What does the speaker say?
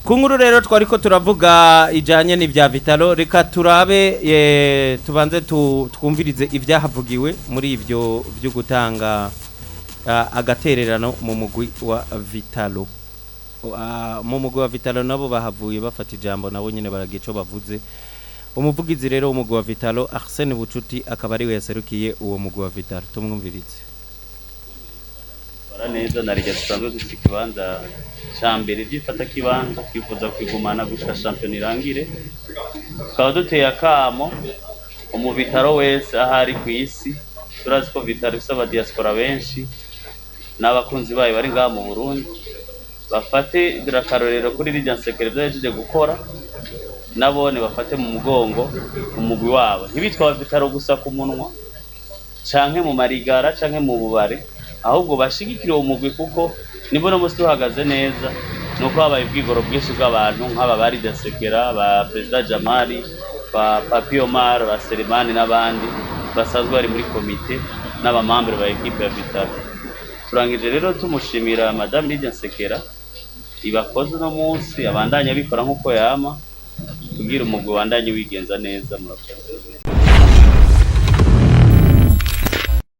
Ku nkuru rero twari ko turavuga ijanye n'ivya Vitalo, reka turabe, tubanze twumvirize ibyahavugiwe muri ivyo byo gutanga agatererano mu mugwi wa Vitalo. Mu mugwi wa Vitalo nabo bahavuye bafata ijambo, nabo nyene baragira ico bavuze. Umuvugizi rero w'umugwi wa Vitalo, Arsene Bucuti, akaba ariwe yaserukiye uwo mugwi wa Vitalo. Tumwumvirize. Bara neza na rya dusanzwe dufite ikibanza ca mbere vyifata kibanza, twifuza kwigumana gushika shampiyona irangire. Tukaba duteye akamo umuvitaro wese aho ari kw'isi. Turazi ko Vitaro ifise abadiaspora benshi n'abakunzi bayo bari ngaha mu Burundi, bafate akarorero kuri rirya nsekere vyahejeje gukora, nabone bafate mu mugongo umugwi wabo, ntibitwa Vitaro gusa ku munwa canke mu marigara canke mu bubare, ahubwo bashigikire uwo mugwi, kuko nibwo no musi tuhagaze neza nuko habaye ubwigoro bwinshi bw'abantu nk'aba bari Dasekera, ba Perezida Jamali, ba Papi Omar, ba Selemani n'abandi basanzwe bari muri komite n'abamambere ba ekipe ya Vitalo. Turangije rero tumushimira Madame Lydia Nsekera ibakoze uno munsi, abandanya abikora nk'uko yama kugira umugwi wandanye wigenza neza. Murakoze.